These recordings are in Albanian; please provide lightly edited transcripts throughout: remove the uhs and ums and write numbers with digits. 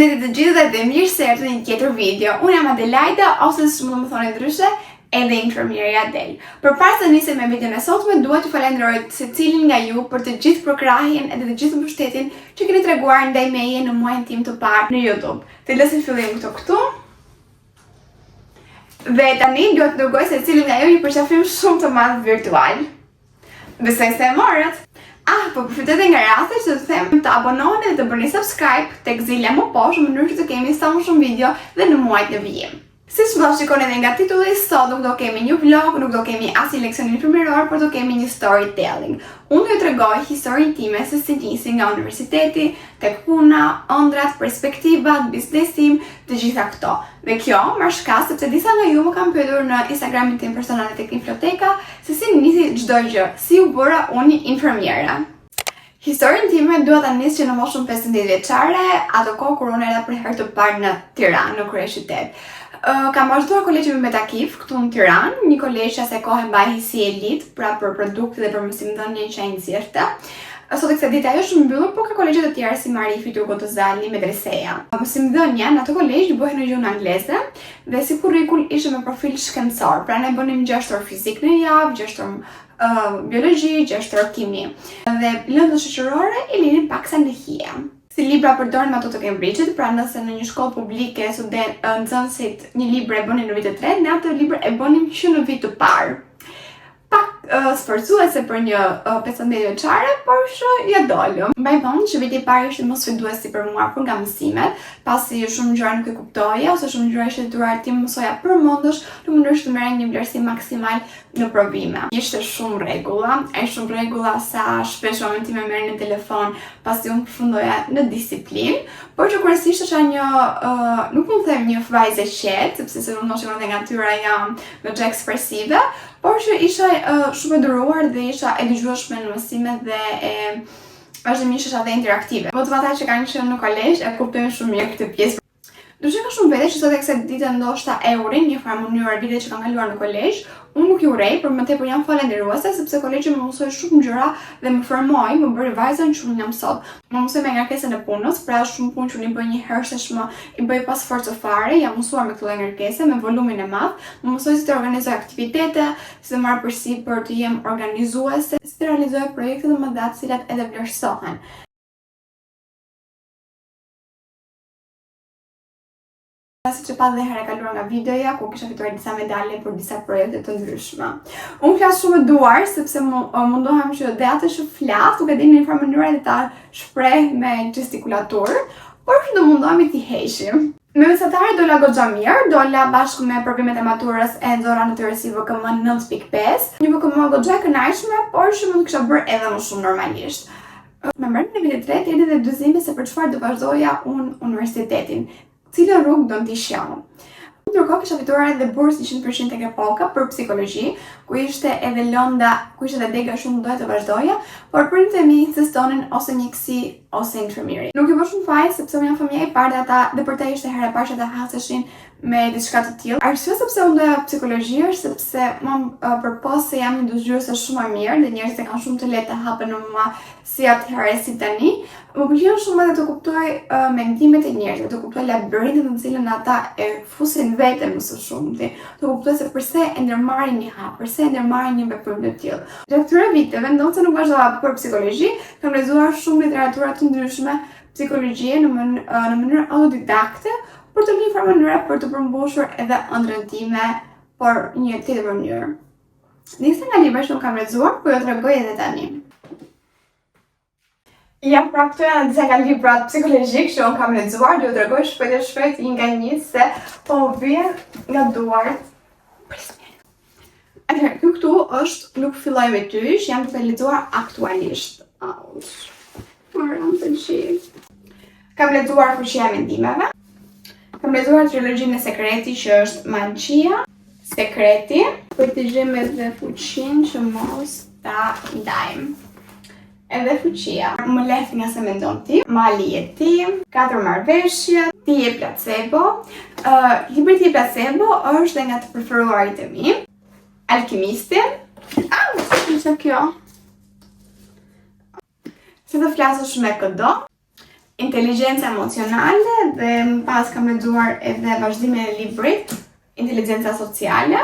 Përshëndetje të gjithëve dhe mirë se erdhët në një tjetër video. Unë jam Adelaida ose siç mund të më thoni ndryshe, edhe infermierja Adel. Përpara se të nisim me videon e sotme, dua t'ju falenderoj secilin nga ju për të gjithë përkrahjen edhe të gjithë mbështetjen që keni treguar ndaj meje në muajin tim të parë në YouTube. Të lë si fillim këto këtu. Dhe tani dua të dërgoj secilit nga ju një përqafim shumë të madh virtual. Besoj se e morët. Ah, po përfitoj edhe nga rasti që të them të abonoheni dhe të bëni subscribe tek zilja më poshtë në mënyrë që të kemi sa më shumë video dhe në muajt në vijim. Siç mund ta shikoni edhe nga titulli, sot nuk do kemi një vlog, nuk do kemi asnjë leksion infermieror, por do kemi një storytelling. Unë do ju tregoj historinë time se si nisi nga universiteti, tek puna, ëndrrat, perspektivat, biznesi im, të gjitha këto. Dhe kjo merr shkas sepse disa nga ju më kanë pyetur në Instagramin tim personal tek Infloteka se si nisi çdo gjë, si u bëra unë një infermiere. Historinë time dua ta nis që në moshën 15 vjeçare, atë kohë kur unë erdha për herë të parë në Tiranë, në kryeqytet. Uh, kam vazhduar kolegjin Mehmet Akif këtu në Tiranë, një kolegj që asaj kohe mbahej si elit, pra për produkte dhe për mësimdhënien që ai nxjerrte. Sot e kësaj dite ajo është mbyllur, por ka kolegje të tjera si Marifi, Turgut Ozali, Medreseja. Mësimdhënia në atë kolegj bëhej në gjuhën angleze dhe si kurrikul ishte me profil shkencor. Pra ne bënim 6 orë fizikë në javë, 6 orë uh, biologji, 6 orë kimi. Dhe lëndët shoqërore i linim paksa në hije. Si libra përdornim ato të Cambridge-it, pra nëse në një shkollë publike student, nxënësit një libër e bënin në vit të tretë, ne atë libër e bënim që në vit të parë. Pak uh, sforcuese për një uh, 15 vjeçare, por që ia dolëm. Mbaj mend që viti i parë ishte më sfiduesi për mua për nga mësimet, pasi shumë gjëra nuk e kuptoja ose shumë gjëra isha detyruar t'i mësoja përmendësh në mënyrë që të merrja një vlerësim maksimal në provime. Ishte shumë rregulla, ai shumë rregulla sa shpesh mamën time merrnin në telefon pasi unë përfundoja në disiplinë, por që kryesisht isha një, uh, nuk mund të them një vajzë e qetë, sepse se mund të shikoni nga natyra jam goxha ekspresive, por që isha uh, shumë e duruar dhe isha e dëgjueshme në mësime dhe e vazhdimisht isha dhe interaktive. Vetëm ata që kanë qenë në kolegj e kuptojnë shumë mirë këtë pjesë. Ndryshe ka shumë vete që sot e kësaj dite ndoshta e urrejnë në një farë mënyrë vitet që kanë kaluar në kolegj, unë nuk i urrej, por më tepër jam falënderuese sepse kolegji më mësoi shumë gjëra dhe më formoi, më bëri vajzën që unë jam sot. Më mësoi me ngarkesën e punës, pra shumë punë që unë i bëj një herë tashmë i bëj pa sforco fare, jam mësuar me këtë lloj ngarkese, me volumin e madh, më mësoi si të organizoj aktivitete, si të marr përsipër të jem organizuese, si të realizoj projekte të mëdha të cilat edhe vlerësohen. Siç e patë dhe herën e kaluar nga videoja, ku kisha fituar disa medalje për disa projekte të ndryshme. Unë flas shumë me duar, sepse mundohem që dhe atë që flas, duke di në një farë mënyre dhe ta shpreh me gestikulaturë, por që do mundohemi t'i heqim. Me mesatare dola goxha mirë, dola bashkë me provimet e maturës e nxora në tërësi VKM 9.5, një VKM goxha e kënaqshme, por që mund të kisha bërë edhe më shumë normalisht. Me mbarën e vitit të tretë erdhi dhe dyzimi se për çfarë do vazhdoja unë universitetin, cilën rrugë do ndiqja unë. Ndërkohë kisha fituar edhe bursë 100% tek Epoka për psikologji, ku ishte edhe lënda, ku ishte edhe dega që unë doja të vazhdoja, por prindërit e mi insistonin ose mjekësi ose infermieri. Nuk i vë shumë faj sepse unë jam fëmija i parë dhe ata dhe për ta ishte hera e parë që ata haseshin me diçka të tillë. Arsyeja sepse unë doja psikologji është sepse më përpos se jam një dëgjuese shumë e mirë dhe njerëzit e kanë shumë të lehtë të hapen me mua si atëherë si tani, më pëlqen shumë edhe të kuptoj uh, mendimet e njerëzve, të kuptoj labirinthin në të cilën ata e fusin veten më së shumti, të kuptoj se përse e ndërmarrin një hap, përse e ndërmarrin një veprim të tillë. Gjatë këtyre viteve, ndonëse nuk vazhdova për psikologji, kam lexuar shumë literatura të ndryshme psikologjie në, mën, në mënyrë autodidakte, për të një farë mënyre për të përmbushur edhe ëndrrën time, por një tjetër mënyrë. Disa nga librat që unë kam lexuar, po ju tregoj edhe tani. Ja, pra këto janë disa nga librat psikologjik që unë kam lexuar, do ju tregoj shpejt e shpejt një nga një se po më bien nga duart. Prisni. Atëherë, ky këtu është Nuk filloi me ty, që jam duke lexuar aktualisht. Ouch. Më ranë të gjithë. Kam lexuar Fuqia e mendimeve. Kam lexuar trilogjinë e Sekreti që është Magjia, Sekreti, për të gjejmë edhe fuqinë që mos ta ndajmë. Edhe fuqia. Më lehtë nga se mendon ti. Mali je ti, katër marrëveshje, ti je placebo. Uh, libri ti je placebo është dhe nga të preferuarit e mi. Alkimisti. Au, ishte kjo? Si të flasësh me këdo. Inteligjenca emocionale dhe më pas kam lexuar edhe vazhdimin e librit Inteligjenca sociale.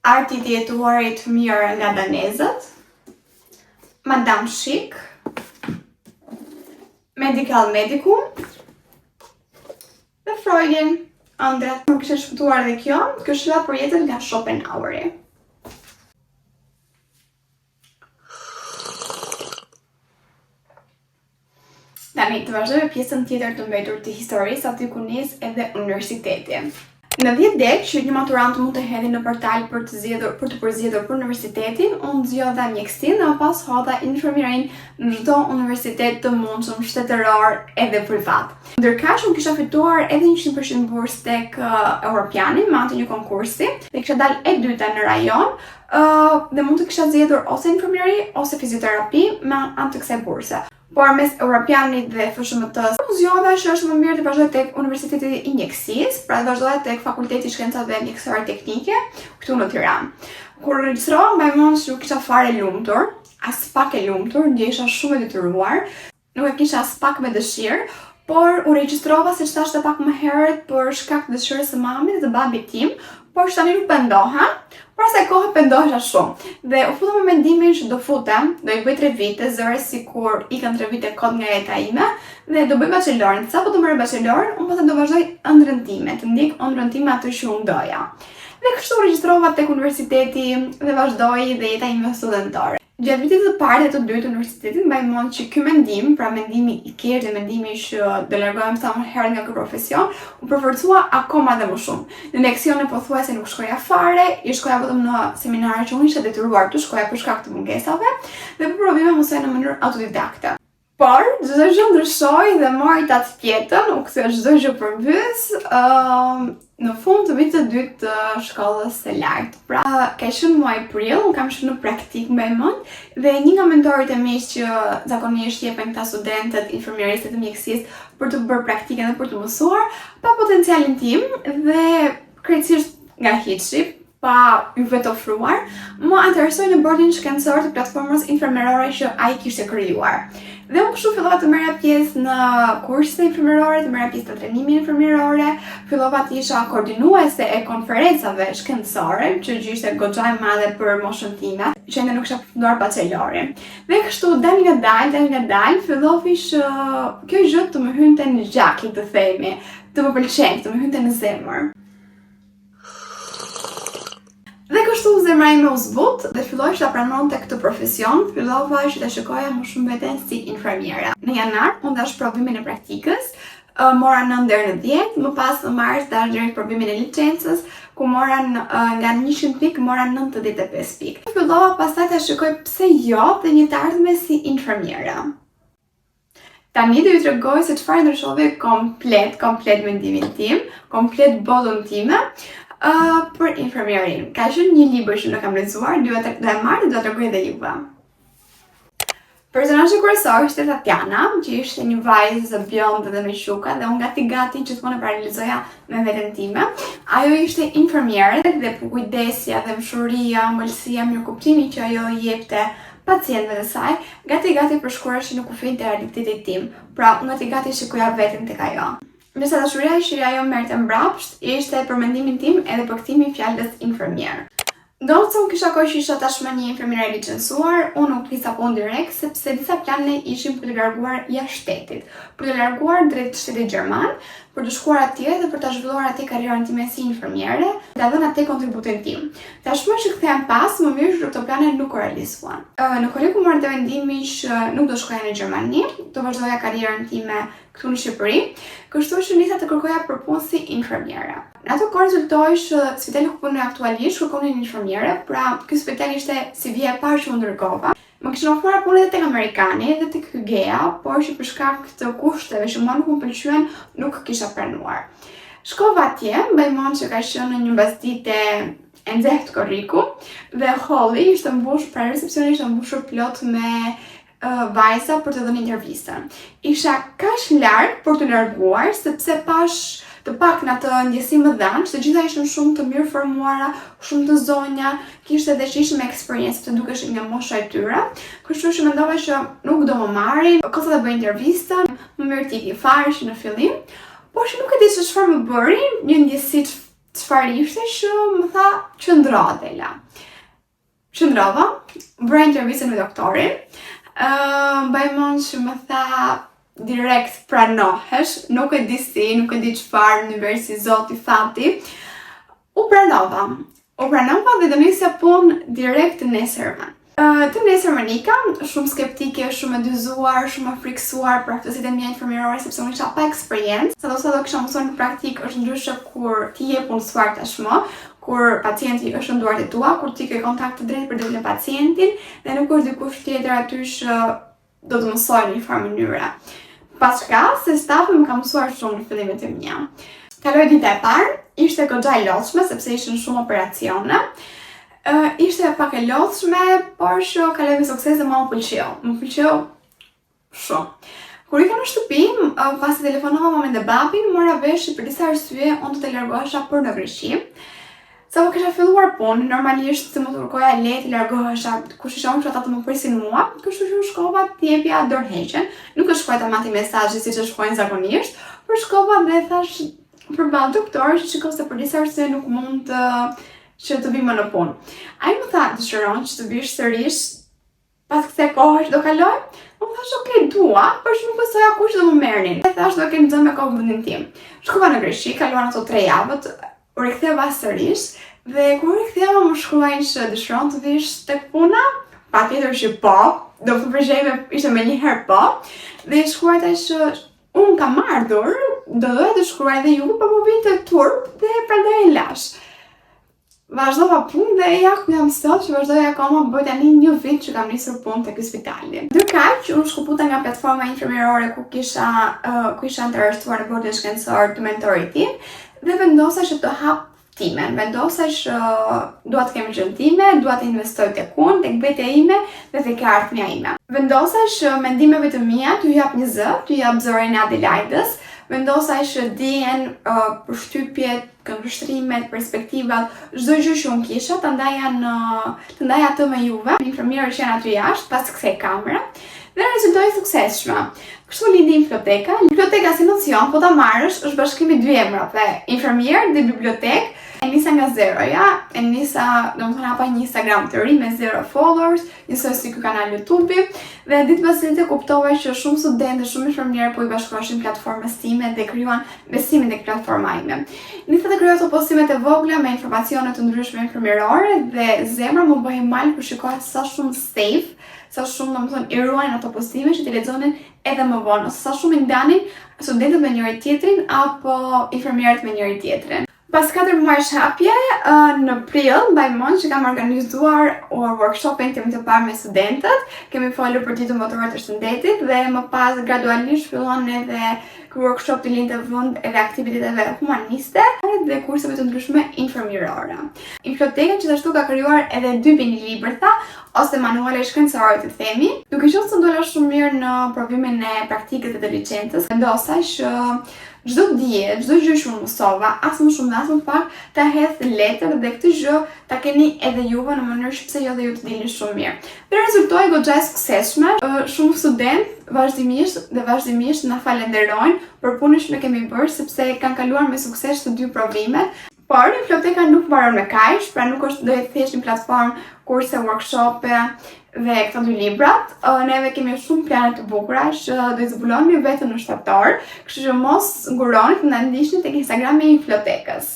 Arti i të jetuarit mirë nga danezët. Madame Chic. Medical Medicum. Dhe Freudin, ëndrrat. Më kishte shpëtuar dhe kjo, këshilla për jetën nga Schopenhaueri. Tani, të vazhdoj me pjesën tjetër të mbetur të historisë, aty ku nis edhe universiteti. Në 10 degë që një maturant mund të hedhi në portal për të zgjedhur për të përzgjedhur për universitetin, unë zgjodha mjekësinë dhe më pas hodha infermierinë në çdo universitet të mundshëm shtetëror edhe privat. Ndërkaq unë kisha fituar edhe 100% bursë tek uh, Europiani me anë të një konkursi dhe kisha dalë e dyta në rajon, uh, dhe mund të kisha zgjedhur ose infermieri ose fizioterapi me anë të kësaj burse. Por mes Europianit dhe FSHMT-së, unë zgjodha që është më mirë të vazhdoj tek Universiteti i Mjekësisë, pra të vazhdoja tek Fakulteti i Shkencave Mjekësore Teknike këtu në Tiranë. Kur u regjistrova, mbaj mend që nuk isha fare e lumtur, aspak e lumtur, ndjehesha shumë e detyruar. Nuk e kisha aspak me dëshirë, por u regjistrova siç thashë edhe pak më herët për shkak të dëshirës së mamit dhe të babit tim, por që tani nuk pendohem, por asaj kohe pendohesha shumë. Dhe u futa me mendimin që do futem, do i bëj 3 vite, zëre sikur ikën 3 vite kot nga jeta ime dhe do bëj bachelorin. Sapo të marr bachelorin, unë pastaj do vazhdoj ëndrrën time, të ndjek ëndrrën time atë që unë doja. Dhe kështu u regjistrova tek universiteti dhe vazhdoi dhe jeta ime studentore. Gjatë vitit të parë dhe të dytë të universitetit mbaj mend që ky mendim, pra mendimi i keq dhe mendimi që do largohem sa më herët nga ky profesion, u përforcua akoma dhe më shumë. Në leksione pothuajse nuk shkoja fare, i shkoja vetëm në seminare që unë isha detyruar të shkoja për shkak të mungesave dhe për provime mësoja në mënyrë autodidakte. Por, çdo gjë ndryshoi dhe mori tatëpjetën, u kthye çdo gjë përmbys, uh, në fund të vitit të dytë të shkollës së lartë. Pra, ka qenë muaji prill, unë kam qenë në praktikë mbaj mend, dhe një nga mentorët e mi që zakonisht jepen këta studentët infermierisë të mjekësisë për të bërë praktikën dhe për të mësuar, pa potencialin tim dhe krejtësisht nga hiçi, pa iu vetofruar, më anëtarësoi në bordin shkencor të platformës infermierore që ai kishte krijuar. Dhe unë kështu fillova të merrja pjesë në kurse infermierore, të merrja pjesë në trajnime infermierore, fillova të isha koordinuese e konferencave shkencore, që gjë ishte goxha e madhe për moshën time, që ende nuk kisha përfunduar bachelorin. Dhe kështu dalëngadalë, dalëngadalë, filloi që kjo gjë të më hynte në gjak, le të themi, të më pëlqente, të më hynte në zemër. Dhe kështu zemra ime u zbut dhe filloi që ta pranonte këtë profesion, fillova që ta shikoja më shumë veten si infermiere. Në janar unë dhashë provimin e praktikës, mora 9 deri në 10, më pas në mars dhashë direkt provimin e licencës, ku mora në, nga 100 pikë mora 95 pikë. Fillova pastaj ta shikoj pse jo dhe një të ardhme si infermiere. Tani do ju tregoj se çfarë ndryshoi komplet, komplet mendimin tim, komplet botën time uh, për infermierinë. Ka qenë një libër që unë kam lexuar, do do e marr dhe do ta tregoj edhe juve. Personazhi kryesor ishte Tatiana, që ishte një vajzë bjonde dhe me shuka dhe unë gati gati gjithmonë e paralelizoja me veten time. Ajo ishte infermiere dhe përkujdesja dhe dhembshuria, ëmbëlsia, mirëkuptimi që ajo i jepte pacientëve të saj, gati gati përshkruheshin në kufinjtë e realitetit tim, pra unë gati gati shikoja veten tek ajo. Ndërsa dashuria që ajo merrte mbrapsht ishte për mendimin tim edhe përkthimi i fjalës infermier. Ndonëse unë kisha kohë që isha tashmë një infermiere e licencuar, unë nuk nisa punë direkt sepse disa plane ishin për t'u larguar jashtë shtetit, për t'u larguar drejt shtetit gjerman, për të shkuar atje dhe për ta zhvilluar atje karrierën time si infermiere, ta dhënë atje kontributin tim. Tashmë që kthehem pas, më mirë që këto plane nuk u realizuan. Në korrik u mora dhe vendimin që nuk do shkoja në Gjermani, do vazhdoja karrierën time këtu në Shqipëri, kështu që nisa të kërkoja për punë si infermiere. Në atë kohë rezultoi që spitali ku punoj aktualisht kërkonin infermiere, pra ky spital ishte si vija e parë që unë dërgova. Më kishin ofruar punë edhe tek Amerikani edhe tek Hygeia, por që për shkak të kushteve që mua nuk më pëlqyen, nuk kisha pranuar. Shkova atje, mbaj mend që ka qenë në një mbasdite e nxehtë korriku dhe holli ishte mbushur, pra recepsioni ishte mbushur plot me uh, vajza për të dhënë intervistën. Isha kaq larg për t'u larguar sepse pashë Të paktën atë ndjesi më dhanë, që të gjitha ishin shumë të mirë formuara, shumë të zonja, kishte edhe që ishin me eksperiencë, sepse dukeshin nga mosha e tyre. Kështu që mendova që nuk do më marrin, kot sa të bëj intervistën, më mirë të iki fare që në fillim. Por që nuk e di se çfarë më bëri, një ndjesi çfarë ishte që më tha qëndro Adela. Qëndrova, bëra intervistën me doktorin, uh, mbaj mend që më tha direkt pranohesh, nuk e di si, nuk e di çfarë, universi, zoti, fati. U pranova. U pranova dhe do nisja punë direkt të nesërmen. Uh, të nesërmen ika, shumë skeptike, shumë e dyzuar, shumë e frikësuar për aftësitë e mia infermierore sepse unë isha pa eksperiencë. Sado sado kisha mësuar në praktikë është ndryshe kur ti je punësuar tashmë, kur pacienti është në duart e tua, kur ti ke kontakt të drejtpërdrejtë me pacientin dhe nuk është dikush tjetër aty që do të mësojë në një farë mënyre. Paçka se stafi më ka mësuar shumë në fillimet e mia. Kaloi dita e parë, ishte goxha e lodhshme sepse ishin shumë operacione. Uh, ishte pak e lodhshme, por që kaloi me sukses dhe mua më pëlqeu. Më pëlqeu Shumë. Kur ika në shtëpi, pasi telefonova mamin dhe babin, mora vesh që për disa arsye unë do të largohesha për në Greqi. Sapo kisha filluar punë, normalisht se mos kërkoja leje të largohesha, kush isha unë që ata të më prisin mua, kështu që unë shkova të jepja dorëheqjen. Nuk e shkruajta me atë mesazhin siç e shkruajnë zakonisht, por shkova dhe thash përballë doktorit që shiko se për disa arsye nuk mund të që të vi më në punë. Ai më tha, dëshiron që të vish sërish pas kësaj kohe që do kaloj, unë thash ok, dua, por që nuk besoja kurrë që do më merrnin. E thash do kem zënë me kohë vendin tim. Shkova në Greqi, kaluan ato tre javët, u riktheva sërish dhe kur u riktheva më shkruajnë që dëshiron të vish tek puna, patjetër që po, do të përgjigja ishte menjëherë po. Dhe i shkruajta që unë kam ardhur, do doja të shkruaj dhe ju, po më vinte turp dhe prandaj e lash. Vazhdova punë dhe ja ku jam sot që vazhdoj akoma bëj tani një vit që kam nisur punë te ky spitali. Ndërkaq, unë shkëputa nga platforma infermierore ku kisha uh, ku isha anëtarësuar në bordin shkencor të mentorit tim dhe vendosa që të hap timen. Vendosa që dua të kem gjënë time, dua të investoj tek unë, tek vetja ime dhe tek e ardhmja ime. Vendosa që mendimeve të mia t'ju jap një zë, t'ju jap zërin e Adelaidës, vendosa që dijen, uh, përshtypjet, këndvështrimet, perspektivat, çdo gjë që unë kisha, ta ndaja në të ndaja atë me juve, me infermierët që janë aty jashtë pas kësaj kamere dhe rezultoi e suksesshme. Kështu lindi Infloteka. Infloteka si nocion, po ta marrësh, është bashkimi i dy emrave, infermier dhe bibliotekë. E nisa nga zeroja, e nisa, domethënë hapa një Instagram të ri me zero followers, njësoj si ky kanal YouTube-i, dhe ditë pas dite kuptova që shumë studentë dhe shumë infermierë po i bashkoheshin platformës time dhe krijuan besimin tek platforma ime. Nisa të krijoj ato postimet e vogla me informacione të ndryshme infermierore dhe zemra më bëhej mal kur shikoja sa shumë save, sa shumë domethënë i ruajnë ato postime që t'i lexonin edhe më vonë, ose sa shumë i ndanin studentët me njëri tjetrin apo infermierët me njëri tjetrin. Pas 4 muajsh hapje, në prill, mbaj mend që kam organizuar workshopin tim të parë me studentët, kemi folur për ditën botërore të shëndetit dhe më pas gradualisht fillon edhe ky workshop të linte vend edhe aktiviteteve humaniste dhe kurseve të ndryshme infermierore. Infloteka gjithashtu ka krijuar edhe dy mini libërtha ose manuale shkencore të themi. Duke qenë se dola shumë mirë në provimin e praktikës dhe të licencës, vendosa që Çdo dije, çdo gjë që unë mësova, as më shumë dhe as më pak, ta hedh në letër dhe këtë gjë ta keni edhe juve në mënyrë që pse jo dhe ju të dilni shumë mirë. Dhe rezultoi goxha e suksesshme. Shumë studentë vazhdimisht dhe vazhdimisht na falenderojnë për punën që ne kemi bërë sepse kanë kaluar me sukses të dy provimet. Por Infloteka nuk mbaron me kaq, pra nuk është do jetë thjesht një platformë kurse, workshope dhe këto dy librat. Neve kemi shumë plane të bukura që do i zbuloni vetëm në shtator, kështu që mos nguroni të na ndiqni tek Instagrami i Inflotekës.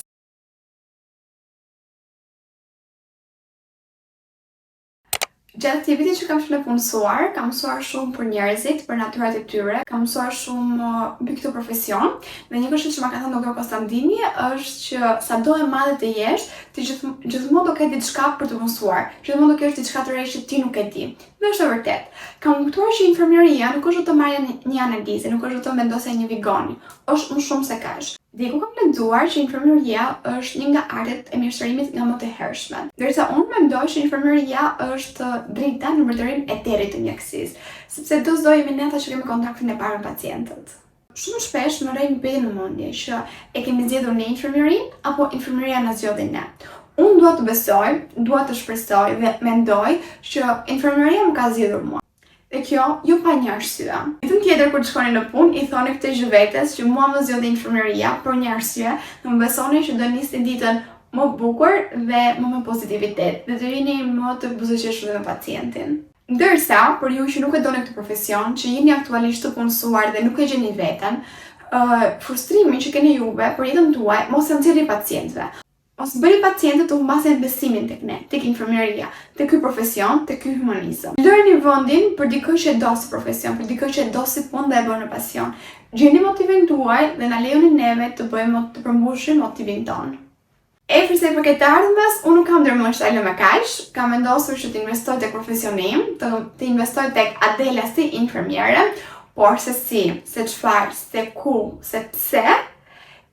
Gjatë këtij viti që kam qenë e punësuar, kam mësuar shumë për njerëzit, për natyrat e tyre, kam mësuar shumë uh, mbi këtë profesion. Dhe një këshillë që ma ka thënë doktor Kostandini është që sado e madhe të jesh, ti gjithmonë do ketë diçka për të mësuar. Gjithmonë do kesh diçka të re që ti nuk e di. Dhe është e vërtetë. Kam kuptuar që infermieria nuk është vetëm marrja një analize, nuk është vetëm vendosja e një vigoni, është më shumë se kaq. Diku kam lexuar që infermieria është një nga artet e mjeshtërimit nga më të hershme. Ndërsa unë mendoj që infermieria është drita në mbretërinë e territ të mjekësisë, sepse do s'do jemi ne ata që kemi kontaktin e parë me pacientët. Shumë shpesh më rreh një pyetje në mendje që e kemi zgjedhur ne infermierinë apo infermieria na zgjodhi ne. Unë dua të besoj, dua të shpresoj dhe mendoj që infermieria më ka zgjedhur mua. Dhe kjo, jo pa një arsye. Ditën tjetër kur të shkoni në punë, i thoni këtë gjë vetes që mua më zgjodhi infermieria për një arsye, dhe më besoni që do nisni ditën më bukur dhe më me pozitivitet dhe të jeni më të buzëqeshur dhe me pacientin. Ndërsa, për ju që nuk e doni këtë profesion, që jeni aktualisht të punësuar dhe nuk e gjeni veten, uh, frustrimin që keni juve për jetën tuaj, mos e nxirrni pacientëve. Mos bëni pacientët të humbasin besimin tek ne, tek infermieria, tek ky profesion, tek ky humanizëm. Lëreni vendin për dikë që e do si profesion, për dikë që e do si punë dhe e bën me pasion. Gjeni motivin tuaj dhe na lejoni neve të bëjmë të përmbushim motivin tonë. E për sa i përket të ardhmes, unë nuk kam ndërmend që ta lë me kaq, kam vendosur që të investoj tek profesioni im, të, të investoj tek Adela si infermiere, por se si, se çfarë, se ku, se pse,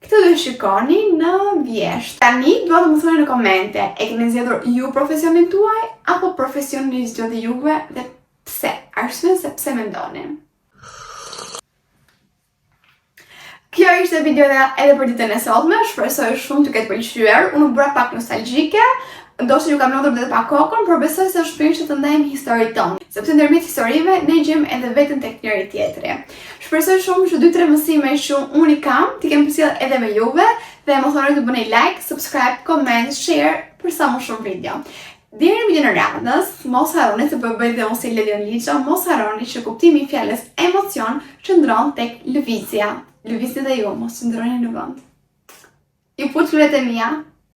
Këtë do shikoni në vjeshtë. Tani dua të më thoni në komente, e keni zgjedhur ju profesionin tuaj apo profesioni ju zgjodhi juve dhe pse? Arsyen se pse mendoni. Kjo ishte videoja edhe për ditën e sotme, shpresoj shumë t'ju ketë pëlqyer. Unë u bëra pak nostalgjike, ndoshta ju kam lodhur edhe pak kokën, por besoj se është mirë që të ndajmë historitë tona, sepse ndërmjet historive ne gjejmë edhe veten tek njëri tjetri. Shpresoj shumë që 2-3 mësime që unë i kam, t'i kem përcjellë edhe me juve dhe mos harroni të bëni like, subscribe, comment, share për sa më shumë video. Deri në videon e radhës, mos harroni se po e bëj dhe unë si Ledion Liço, mos harroni që kuptimi i fjalës emocion qëndron tek lëvizja. Lëvizni dhe ju, mos qëndroni në vend. Ju puth lulet e mia.